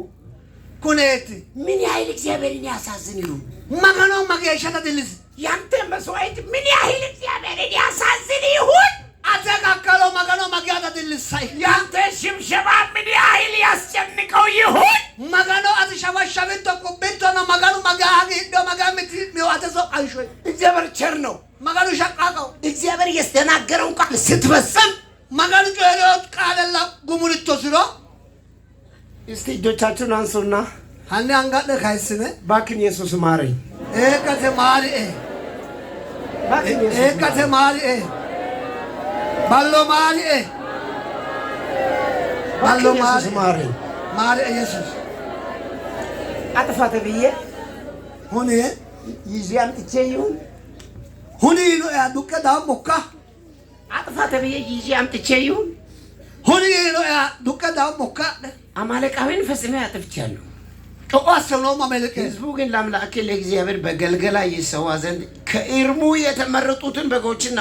kuneeti ምን ያህል እግዚአብሔርን ያሳዝን ይሁን። Magano mageeshsha dadillisi ያንተ መስዋዕት ምን ያህል እግዚአብሔርን ያሳዝን ይሁን። Ate kakkalo Magano mageeshsha dadillisay ያንተ ሽብሸባ ምን ያህል ያስጨንቀው ይሁን። Magano ati shawashabitto qubbittono Maganu magaa hagiidho magaa mitii'miyo ate soqqanshoy እግዚአብሔር ቸር ነው። Maganu shaqqaaqaho እግዚአብሔር የተናገረውን ቃል ስትፈጽም Maganu coyi'rino qaalella gumulittosiro እስቲ እጆቻችሁን አንሱና Hanni anga'ne kayissine እባክህን ኢየሱስ ማረኝ፣ Eeggate maarie እባክህን ኢየሱስ Eeggate maarie ballo maarie ballo እባክህን ኢየሱስ maarie ማረኝ። maarie ኢየሱስ አጥፋ ተብዬ ሁኒ ይዤ አምጥቼ ይሁን ሁኒ ይኖ ዱቄ ዳሙካ አጥፋ ተብዬ ይዤ አምጥቼ ይሁን ሁኒ ይኖ ዱቄ ዳሙካ አማሌቃዊን ፈጽሜ አጥፍቻለሁ። co'o asseenoommo Ameleqe ሕዝቡ ግን ለአምላኬ ለእግዚአብሔር በገልገላ ይሰዋ ዘንድ ከእርሙ የተመረጡትን በጎችና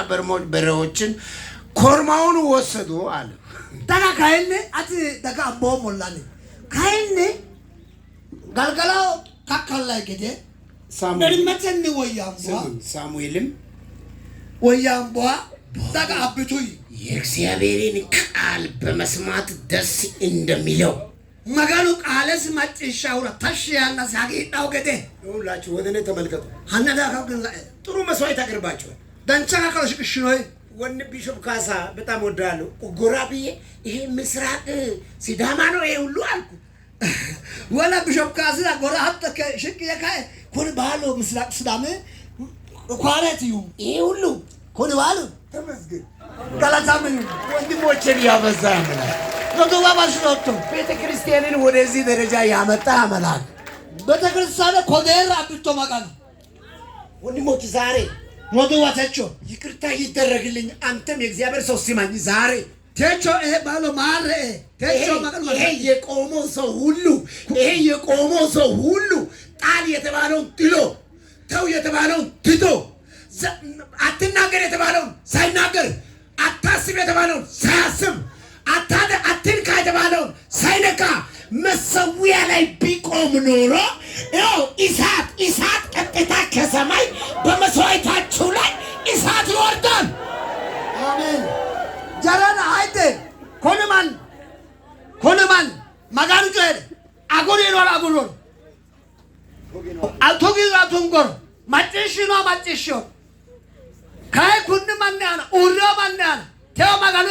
በሬዎችን ኮርማውን ወሰዱ አለ። Daga kayinni ati daga abboommollani kayinni Galgalaho kakkallayi gede እርመtenni woyyaamboha ሳሙኤልም woyyaamboha daga abbituyi የእግዚአብሔርን ቃል በመስማት ደስ እንደሚለው Maganu qaalesi macciishshahura tashshi yaannasi hagiidhawo gede ሁላችሁ ወደ እኔ ተመልከቱ። Hanni ane kawa la'e ጥሩ መስዋዕት አቅርባችኋል። dancha kakkalo shiqishshinoyi ወንድ ቢሾፕ ካሳ በጣም ወዳለሁ። ጎራ ብዬ ይሄ ምስራቅ ሲዳማ ነው ይሄ ሁሉ አልኩ። Wona Bishop Kaasira gora hatto shiqqi yee kae kuni baalu ምስራቅ ሲዳሜ ኳሬት ይሁ ይሄ ሁሉ kuni baalu ተመስገን። ገለታመኙ ወንድሞችን ያበዛ አምላክ፣ Roduwa basirootto። ቤተ ክርስቲያንን ወደዚህ ደረጃ ያመጣ አምላክ፣ ቤተክርስቲያን ko deerra abbitto Maganu። ወንድሞች ዛሬ Roduwa techo ይቅርታ ይደረግልኝ። አንተም የእግዚአብሔር ሰው ስማኝ። ዛሬ techo balo maarre techo Maganu ይሄ የቆመው ሰው ሁሉ ይሄ የቆመው ሰው ሁሉ ጣል የተባለውን ጥሎ፣ ተው የተባለውን ትቶ፣ አትናገር የተባለውን ሳይናገር፣ አታስብ የተባለውን ሳያስብ፣ አትንካ የተባለውን ሳይነካ መሰዊያ ላይ ቢቆም ኖሮ ይኸው እሳት እሳት ቀጥታ ከሰማይ በመስዋዕታችሁ ላይ እሳት ይወርዳል። አሜን። Jarana hayde kuni manni kuni manni Maganu coyi're agurino aguroro tugino tungoro macciishshino macciishshino kayi kunni manni aana uurrino manni aana tewo Maganu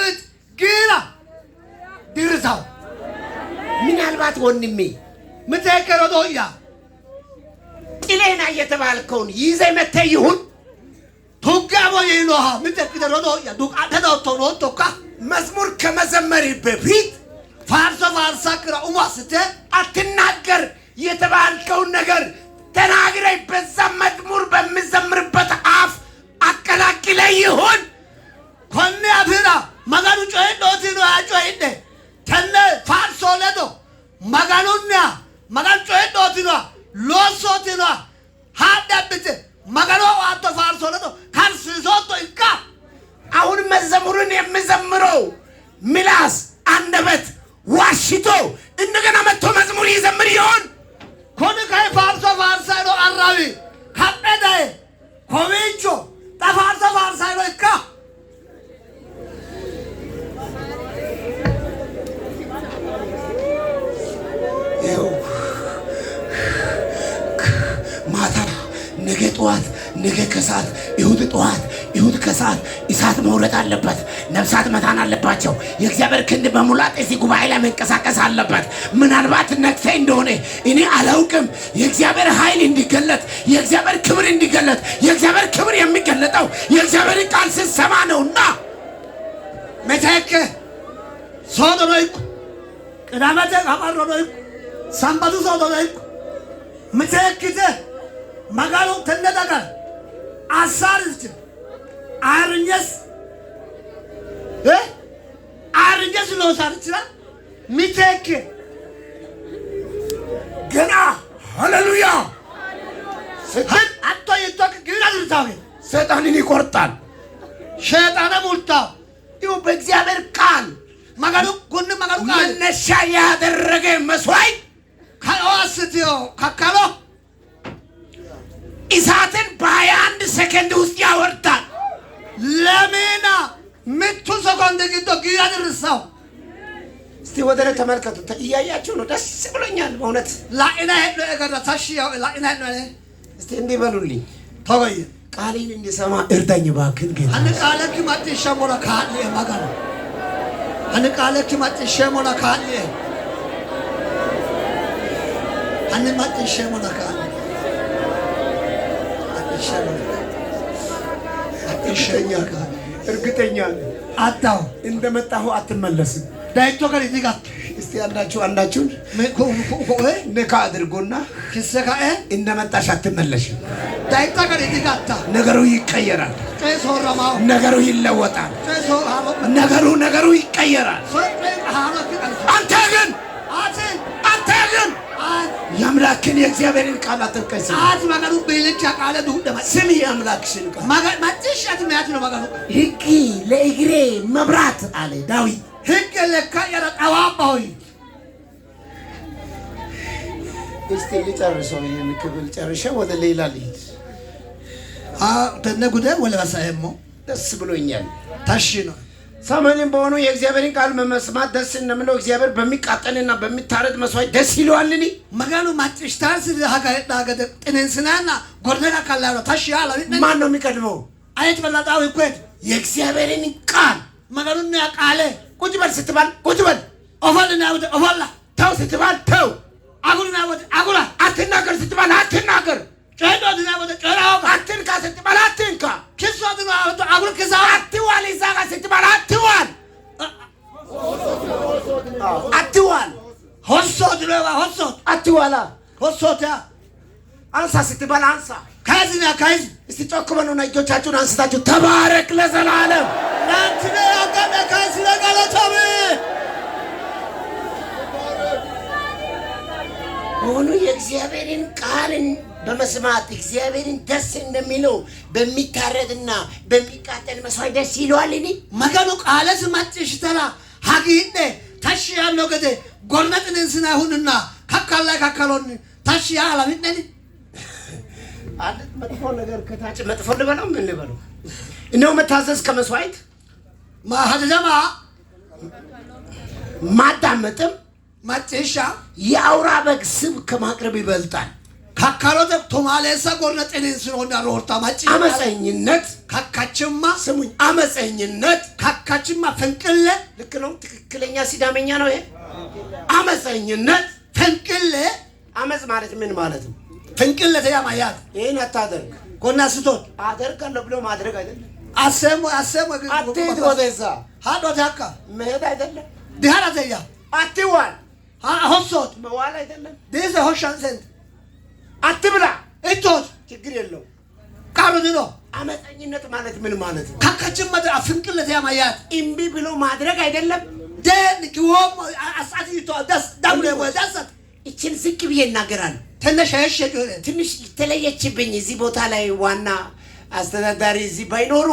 giira dirrisawo። ምናልባት ወንድሜ Miteekke rodoo'ya ጥለህና የተባልከውን ይዘህ መተህ ይሁን tugge amo yiinoha miteekkite rodoo'ya adhe dootto noottokka መዝሙር ከመዘመርህ በፊት faarso faarsakkira umo assite አትናገር የተባልከውን ነገር ተናግረህ በዛ መዝሙር በምዘምርበት አፍ አቀላቅለህ ይሁን። Konni afiira Maganu coyidhooti yiinoha coyidhe tenne faarso ledo Maganunniha Maganu coyidhooti yiinoha loossooti yiinoha haadhe abbite Maganoho aatto faarso ledo karsiisootto ikka። አሁን መዘሙርን የሚዘምረው ምላስ አንደበት ዋሽቶ እንደገና መጥቶ መዝሙር ይዘምር ይሆን? Kuni kayi faarso faarsayi noo arrawi kaphe daye kowiicho xa faarso faarsayi no ikka? ይኸው ማታ፣ ነገ ጠዋት፣ ነገ ከሰዓት፣ እሁድ ጠዋት፣ እሁድ ከሰዓት እሳት መውረድ አለበት። ነፍሳት መዳን አለባቸው። የእግዚአብሔር ክንድ በሙላት እዚህ ጉባኤ ላይ መንቀሳቀስ አለበት። ምናልባት ነቅቴ እንደሆነ እኔ አላውቅም። የእግዚአብሔር ኃይል እንዲገለጥ፣ የእግዚአብሔር ክብር እንዲገለጥ፣ የእግዚአብሔር ክብር የሚገለጠው የእግዚአብሔርን ቃል ስትሰማ ነውና። Miteekke soodono ikko qidaamete hamarrono ikko sambatu soodono ikko miteekkite Maganu tenne dagara assaarichi ayirrinyesi ayirrinyesi loosaarichira miteekke ገና ሃሌሉያ hatto yittokki giira dirrisawo ሰይጣንን ይቆርጣል። Sheexaane murtawo። ይኸው በእግዚአብሔር ቃል Maganu kunni Maganu qaali መነሻ ያደረገ መስዋዕት kao assiteyo kakkalo እሳትን በ21 ሰከንድ ውስጥ ያወርዳል። 21 sekonde giddo giira dirrisawo። እስቲ ወደ ላይ ተመልከቱ። እያያችሁ ነው። ደስ ብሎኛል በእውነት። La'inanni hee'noonni gara tashshi yaannoe la'inanni hee'noonni። እስቲ እንዲህ በሉልኝ፣ Togo yii። ቃሌን እንድሰማ እርዳኝ እባክህን ጌታ። Hanni qaalekki macciishshammora kaa'lie Magano። Hanni qaalekki macciishshammora kaa'lie። Hanni macciishshammora kaa'lie። Macciishshammora macciishshammora kaa'lie። እርግጠኛ ነኝ Addaho እንደመጣሁ አትመለስም። Dayitto gari digatto። እስቲ አንዳችሁ አንዳችሁን ነካ አድርጎና Kisse ka'e እንደመጣሽ አትመለሽም። dayitto gari digatta። ነገሩ ይቀየራል። Coyi soorramawo። ነገሩ ይለወጣል። Coyi haaro ነገሩ ነገሩ ይቀየራል። coyi haaro ikki አንተ ግን Ati አንተ ግን ati የአምላክን የእግዚአብሔርን ቃል አጥብቀህ ስማ። Ati Maganu biilicha qaale duudhe ስሚ የአምላክሽን ቃል። Macciishshi ati meyaatino Maganu ሕግ ለእግሬ መብራት አለ ዳዊት። ሕግ lekka'yara xawaabbaho yii። እስቲ ልጨርሰው፣ ይህን ክፍል ጨርሼ ወደ ሌላ ልሂድ። Tenne gude wolewa saeemmo። ደስ ብሎኛል። Tashshi yiinoe። ሳሙኤልም በሆኑ የእግዚአብሔርን ቃል መስማት ደስ እንደሚለው እግዚአብሔር በሚቃጠልና በሚታረድ መስዋዕት ደስ ይለዋልን? Maganu macciishshitaasi hagiidhanno gede xininsinanna gorrine kakkallayiro tashshi yaa lawi'neni? ማን ነው የሚቀድመው? Ayeti balaxaahu hiikkoyeti? የእግዚአብሔርን ቃል Maganunniha qaale ቁጭ በል ስትባል ቁጭ በል፣ ofolli yinanni woyte ofolla፣ ተው ስትባል ተው፣ aguri yinanni woyte agura፣ አትናገር ስትባል አትናገር፣ coyidhooti yinanni woyte coyira hooga፣ አትንካ ስትባል አትንካ። kisso ሆሶት አጉር ክዛ አትዋል። እዛ ጋር ስትባል አትዋል፣ አትዋል፣ ሆሶት ነው ሆሶት አትዋላ። ሆሶት ያ አንሳ ስትባል አንሳ። ከዝና ከዝ እስቲ ጮክ በሉና እጆቻችሁን አንስታችሁ ተባረክ ለዘላለም። ናንትነ አጋነ ከዝ ለጋለታም በሆኑ የእግዚአብሔርን ቃልን በመስማት እግዚአብሔርን ደስ እንደሚለው በሚታረድና በሚቃጠል መስዋዕት ደስ ይለዋል። እኔ Maganu qaalesi macciishshitara hagiidhe tashshi yaanno gede gorne xiniinsinayihunninna kakkallayi kakkalonni tashshi yaa halami'neni? አንድ መጥፎ ነገር ከታች መጥፎ ልበለው ምን ልበለው? እነሆ መታዘዝ ከመስዋዕት Hajajama ማዳመጥም macciishsha የአውራ በግ ስብ ከማቅረብ ይበልጣል። kakkalote tumaaleessa gorne xiniinsinoonni roorta macciishsha አመፀኝነት kakkachimma ስሙኝ፣ አመፀኝነት kakkachimma finqille ልክ ነው። ትክክለኛ ሲዳመኛ ነው ይሄ። አመፀኝነት finqille አመፅ ማለት ምን ማለት ነው? finqillete yaa mayyaate? ይህን አታደርግ Konne assitooti አደርጋለሁ ብሎ ማድረግ አይደለም። asseemmo asseemmo አትሂድ ወደዛ hadhote hakka መሄድ አይደለም። diharate yaa አትዋል hossoot መዋል አይደለም። diise hoshshansent አትብላ ittoot ችግር የለውም። qarru dino አመፀኝነት ማለት ምን ማለት ነው? kakkachimmate finqillete yaa mayyaate? እምቢ ብሎ ማድረግ አይደለም። Deen giwoommo assati yitto das daguleemmo dassate ይችን ዝቅ ብዬ እናገራለሁ። tenne sheeshshe coyi're ትንሽ ተለየችብኝ። እዚህ ቦታ ላይ ዋና አስተዳዳሪ እዚህ ባይኖሩ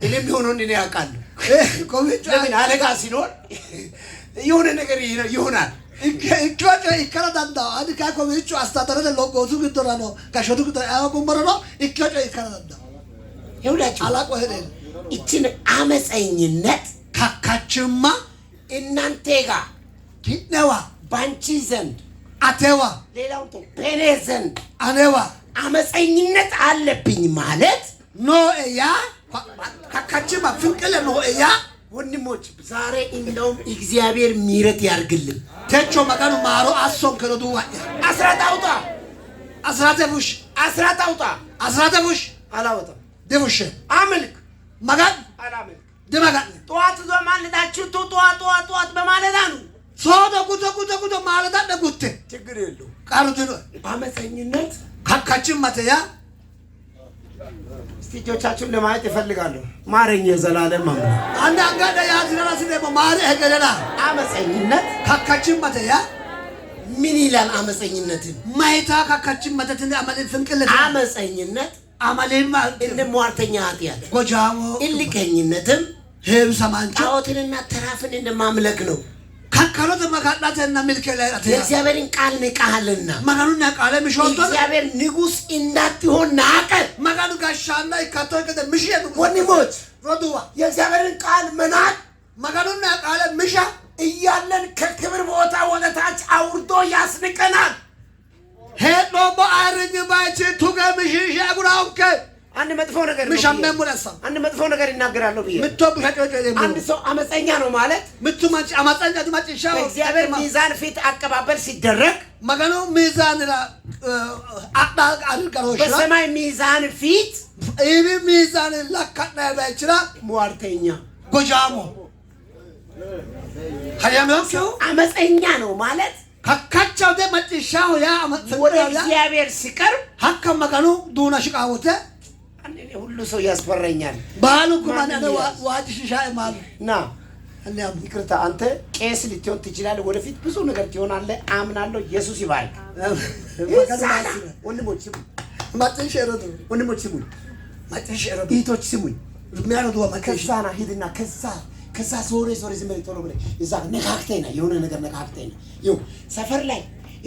እኔም የሆነውን እኔ ያውቃለሁ። komicho ለምን አለቃ ሲኖር የሆነ ነገር ይሆናል። Ikkino coye ikkara dandaanno. Ani kayi kowiicho astaadarete loosu giddora no gashshootu giddora ea hoogummorono ikkino coye ikkara dandaanno. ይኸውላችሁ Alaqo hee'reenna ይችን አመፀኝነት kakkachimma እናንተ ጋር ki'newa ባንቺ ዘንድ atewa ሌላውን ተው፣ በእኔ ዘንድ anewa አመፀኝነት አለብኝ ማለት nooe yaa kakkachimma finqille nooe yaa ወንድሞች ዛሬ እንደውም እግዚአብሔር ምሕረት ያርግልን። techo Maganu maaro assonke roduuwa'ya. አስራት አውጣ፣ Asiraate fushshi አስራት አውጣ። asiraate fushshi አላወጣም። difushshe አምልክ Maganu አላምልክ dimaga'ne ጠዋት በማለዳችሁ ጠዋት ጠዋት ጠዋት በማለዳ ነው። soodo guto guto guto maalada'ne gutte ችግር የለውም። qarru dinoe አመፀኝነት kakkachimmate yaa እስቲ እጆቻችሁን ለማየት እፈልጋለሁ። ማረኝ የዘላለም አምላክ። Anne anga'ne yaatinara sideemmo maari hegerera አመፀኝነት kakkachimmate yaa ምን ይላል? አመፀኝነትን mayitaa kakkachimmate tini amali finqillete አመፀኝነት amalimma እንደ ሟርተኛ ኃጢአት፣ gojaamo እልከኝነትም heewisamaancho ጣዖትንና ተራፍን እንደማምለክ ነው። kakkalote maga'natenna milke layi'rate yaa የእግዚአብሔርን ቃል ንቀሃልና Maganunniha qaale mishootto እግዚአብሔር ንጉሥ እንዳትሆን ናቀ። Maganu gashshaanna ikkatto gede mishiye ወንድሞች roduuwa የእግዚአብሔርን ቃል መናቅ Maganunniha qaale misha እያለን ከክብር ቦታ ወደ ታች አውርዶ ያስንቀናል። hee'noommo ayirrinyi bayichi tuge mishiishe aguraanke አንድ መጥፎ ነገር ነው ብዬ- mishammeemmo dassanno አንድ መጥፎ ነገር ይናገራለሁ ብዬ mitto busha coye coyi'reemmo አንድ ሰው አመፀኛ ነው ማለት mittu manchi amatsancha dimacciishshaho በእግዚአብሔር ሚዛን ፊት አቀባበል ሲደረግ Maganu miizaanira adha garooshshira በሰማይ ሚዛን ፊት iimi miizaani lakka'nayi bayichira ሟርተኛ gojaamo hajameokkihu አመፀኛ ነው ማለት kakkachaho de macciishshaho yaa ወደ finqilaho yaa እግዚአብሔር ሲቀርብ hakka Maganu duuna shiqaa wote አንድ እኔ ሁሉ ሰው ያስፈራኛል። baalunku manni ማንም ane ያዝ። waajjishiishae maalu ና hanni ammo ይቅርታ፣ አንተ ቄስ ልትሆን ትችላለህ። ወደፊት ብዙ ነገር ትሆናለህ፣ አምናለሁ። ኢየሱስ ይባርክ። Maganu maassire ወንድሞች ስሙኝ፣ macciishshe rodu ወንድሞች ስሙኝ፣ macciishshe rodu እህቶች ስሙኝ። meya roduuwa macciishshe ከዛ ና ሂድና ከዛ ከዛ ዞሬ ዞሬ ዝም ብለህ ቶሎ ብለህ እዛ ነካክተህ ና፣ የሆነ ነገር ነካክተህ ና። ይኸው ሰፈር ላይ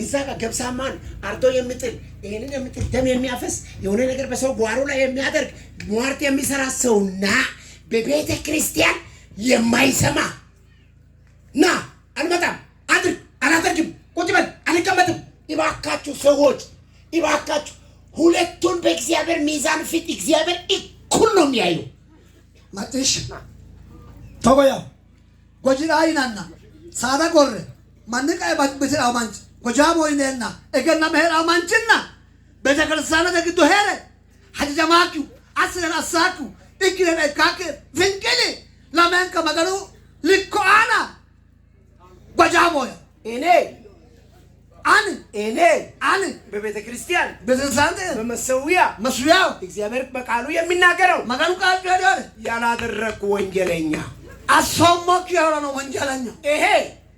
እዛ ጋር ገብሳማን አርዶ የሚጥል ይሄንን የሚጥል ደም የሚያፈስ የሆነ ነገር በሰው ጓሮ ላይ የሚያደርግ ሟርት የሚሰራ ሰውና በቤተ ክርስቲያን የማይሰማ ና አልመጣም፣ አድርግ፣ አላደርግም፣ ቁጭ በል፣ አልቀመጥም። እባካችሁ ሰዎች፣ እባካችሁ ሁለቱን በእግዚአብሔር ሚዛን ፊት እግዚአብሔር እኩል ነው የሚያየው። Macciishshe togo yaa gojiraa yinanna saada gorre manni qae bitiraa manchi gojaamo yineenna egenname heeraa manchinna beetekiristaanete giddo heere hajajamaakkihu assinen assaakkihu Umikki kaake finqili lamenka Maganu likko aana gojaamo እኔ ani እኔ ani በቤተ ክርስቲያን ቤተክርስቲያን በመሰዊያ መስሪያው እግዚአብሔር በቃሉ የሚናገረው Maganu ቃል ጮኸ ያላደረግኩ ወንጀለኛ አሶሞክ የሆነ ነው ወንጀለኛ ይሄ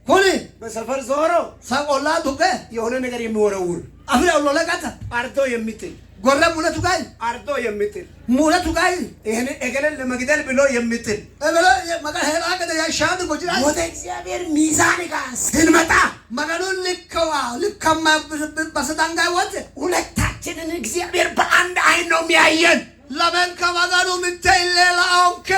ኩኒ በሰፈር ዞሮ ሰቆላ ዱቄ የሆነ ነገር የሚወረውር አፍሬ ኦሎለቀተ አርዶ የሚጥል ጎረ ሙለቱ ጋይ አርዶ የሚጥል ሙለቱ ጋይ ይህን እገሌን ለመግደል ብሎ የሚጥል እበለ መጋ ሄራ ገደ ያሻን ጎጅራ ወደ እግዚአብሔር ሚዛን ጋር ስንመጣ መገኑ ልከዋ ልከማ በሰዳንጋይ ወጥ ሁለታችንን እግዚአብሔር በአንድ አይን ነው የሚያየን። ለመንከ መገኑ ምተይሌላ ኦንኬ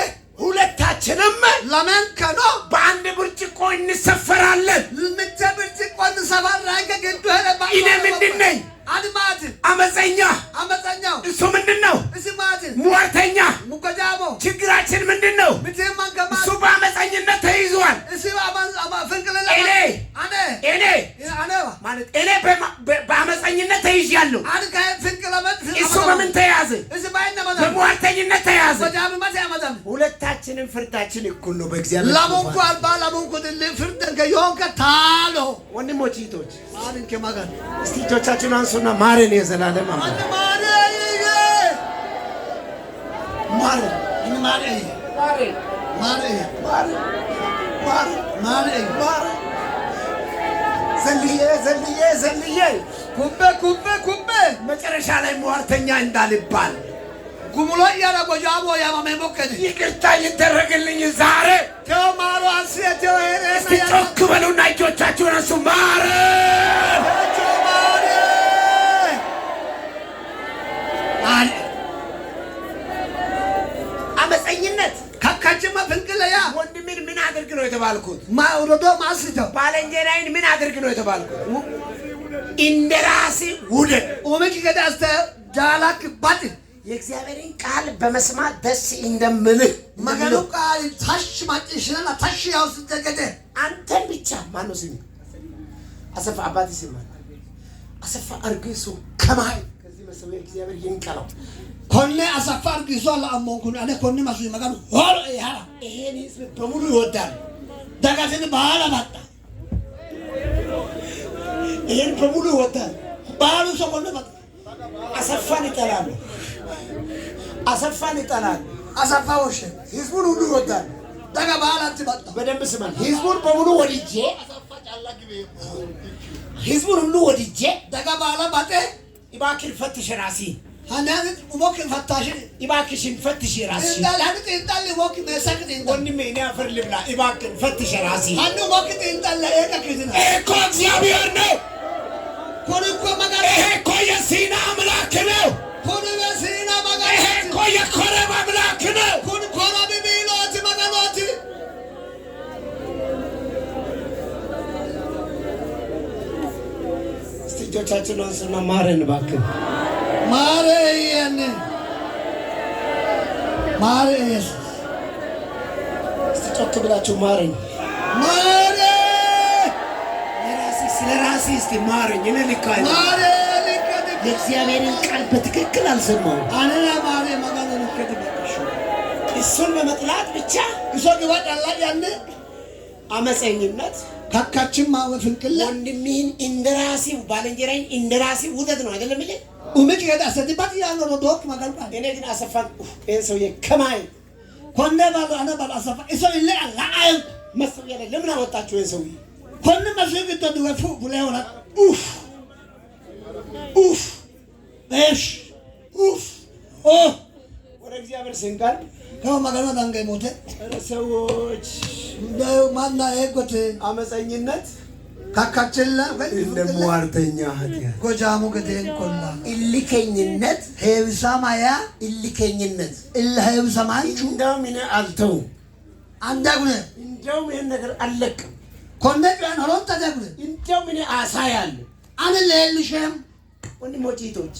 ሁለታችንም ለመንከ ነው በአንድ ብርጭቆ እንሰፈራለን። ምተ ብርጭቆ እንሰፈራንከ ግዱ ሄደ እኔ ምንድን ነኝ? አድማት አመፀኛ። አመፀኛው እሱ ምንድን ነው? እስማት ሟርተኛ። ሙከጃሞ ችግራችን ምንድን ነው? ምትማንከማ እሱ በአመፀኝነት ተይዟል። እሲ አማ ፍንቅልላ እኔ አኔ እኔ አኔ ማለት እኔ በአመፀኝነት ተይዣለሁ። አን ከ ፍንቅለመት እሱ በምን ተያዘ? እሲ ባይነ መዳም በሟርተኝነት ተያዘ። ጎጃም መት ያመዳም ሁለታችንም ፍርዳችን እኩል ነው በእግዚአብሔር lamunku ዙፋን። አልባ lamunku ድል ፍርደን ከዮንከ ታሎ ወንድሞች እህቶች፣ ማርን ከማጋን እስቲ እጆቻችሁን አንሱና ማረን፣ የዘላለም አምላክ አንተ ማሪ ማረን፣ ማሪ ማረን ማሪ ማረን ማረን ማሪ ማረን። ዘልዬ ዘልዬ ዘልዬ ኩቤ ኩቤ ኩቤ መጨረሻ ላይ ሟርተኛ እንዳልባል ጉሙሎ እያለ ጎጃሞ ያማሜ ሞከደ ይቅርታ ይደረግልኝ ዛሬ። ተው ማሩ አንስየ ተው ሄረ እስቲ ጮክ በሉና እጆቻችሁን አንሱ። ማረን። ተው ማሪ ማሪ አመፀኝነት ከካችማ ፍንቅለያ ወንድሜን ምን አድርግ ነው የተባልኩት? ማውረዶ ማስተው ባልንጀራዬን ምን አድርግ ነው የተባልኩት? እንደ ራስህ ውደድ። ኡምክ ገዳስተ ጃላክ ባት የእግዚአብሔርን ቃል በመስማት ደስ እንደምልህ መገኑ ቃል ታሽ ማጭሽና ታሽ ያው ስተገደ አንተን ብቻ ማነው ስሚ አሰፋ አባት ስም ማነው? አሰፋ አርግሱ ከማይ ከዚህ መሰዊያ እግዚአብሔር ይንቀለው። ኮኔ አሰፋ አርግሶ ለአሞንኩን አነ ኮኔ ማሱ መገኑ ሆሮ ይሃራ ይሄን ህዝብ በሙሉ ይወዳል። ደጋትን ባላ ባጣ ይሄን በሙሉ ይወዳል። ባሉ ሰው ኮኔ ባጣ አሰፋን ይጠላሉ። አሰፋን ይጠላሉ። አሰፋ ወሸ ህዝቡን ሁሉ ይወዳል። ደጋ ባላ አንት ባጣ በደንብ ስማን። ህዝቡን በሙሉ ወድጄ ህዝቡን ሁሉ ወድጄ ደጋ ባላ ባጤ እባክህን ፈትሽ ራስህን፣ ሀናን ኡሞክ ፈታሽ እባክሽን ፈትሽ ራስሽን። እንዳል ሀን ጢንጣል ኡሞክ መሰክ ጢንጣል ወንድሜ እኔ አፈር ልብላ፣ እባክህን ፈትሽ ራስህን። ሀን ኡሞክ ጢንጣል ኤቀ ክሪትና ይሄ እኮ እግዚአብሔር ነው። ኮን እኮ መገኑ ይሄ እኮ የሲና አምላክ ነው። ኮን በሲና መገኑ ይሄ እኮ የኮረብ አምላክ ነው። ኩን ኮረብ ቢሎት መገኖት እስቲ እጆቻችሁን አንሱና ማረን እባክህ። ማረየን ማረ ኢየሱስ እስቲ ጮክ ብላችሁ ማረኝ። ማረ ለራሴ ስለ ራሴ እስቲ ማረኝ። እኔ ልክ አይደለም። ማረ ልከት የእግዚአብሔርን ቃል በትክክል አልሰማሁም። አነና ማረ መገኑ ልከት ባቅሹ እሱን በመጥላት ብቻ እሶ ግባ ዳላ ያን አመፀኝነት ካካችን ማወ ፍንቅለ ወንድምህን እንደራሴ ባልንጀራዬን እንደራሴ ውደድ ነው አይደለም እንዴ? ኡምክ ገዳሰቲባት ያኖ ዶክ መገኑ ቃል እኔ ግን አሰፋን ኡፍ፣ ይሄን ሰውዬ ከማይ ኮነ ባሉ አነ ባሉ አሰፋ እሶ ይለ አላአም መሰዊያ ላይ ለምን አወጣችሁ ይሄን ሰውዬ? ኮነ መስግ ተዱወፉ ቡለ ሆና ኡፍ ኡፍ እሽ ኡፍ ኦ ወደ እግዚአብሔር ስንቀርብ ከው መገኑ ዳንገ ሞተ ኧረ ሰዎች እንደው ማና ኤጎት አመፀኝነት ካካችላ እንደ ሟርተኛ ኃጢአት ጎጃሙ ገዴን ኮላ እልከኝነት ሄብሳማያ እልከኝነት እለ ሄብሳማንቹ እንደውም እኔ አልተውም፣ አንዳጉነ እንደውም ይሄን ነገር አልለቅም፣ ኮነ ጫን ሆሎን ተዳጉነ እንደውም እኔ አሳያለሁ። አነ ለልሸም ወንድሞች እህቶች፣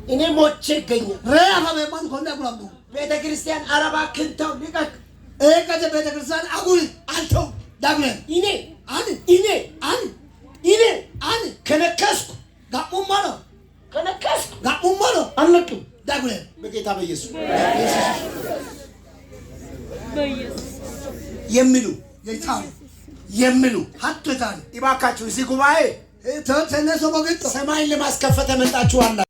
እኔ ሞቼ እገኛለሁ። ረያፈ በማን ኮነ ጉላሙ ቤተ ክርስቲያን ኧረ እባክህን ተው ልቀቅ፣ ኤቀተ ቤተ ክርስቲያን አጉሪ አልተውም። ዳጉነ እኔ አን እኔ አን እኔ አን ከነከስኩ ጋሙማ ነው ከነከስኩ ጋሙማ ነው አልለቅም። ዳጉሬ በጌታ በኢየሱስ የሚሉ የይታሉ የሚሉ ሀቶ ይታሉ እባካችሁ እዚህ ጉባኤ ተነሶ በግጦ ሰማይን ለማስከፈት የመጣችሁ አላችሁ።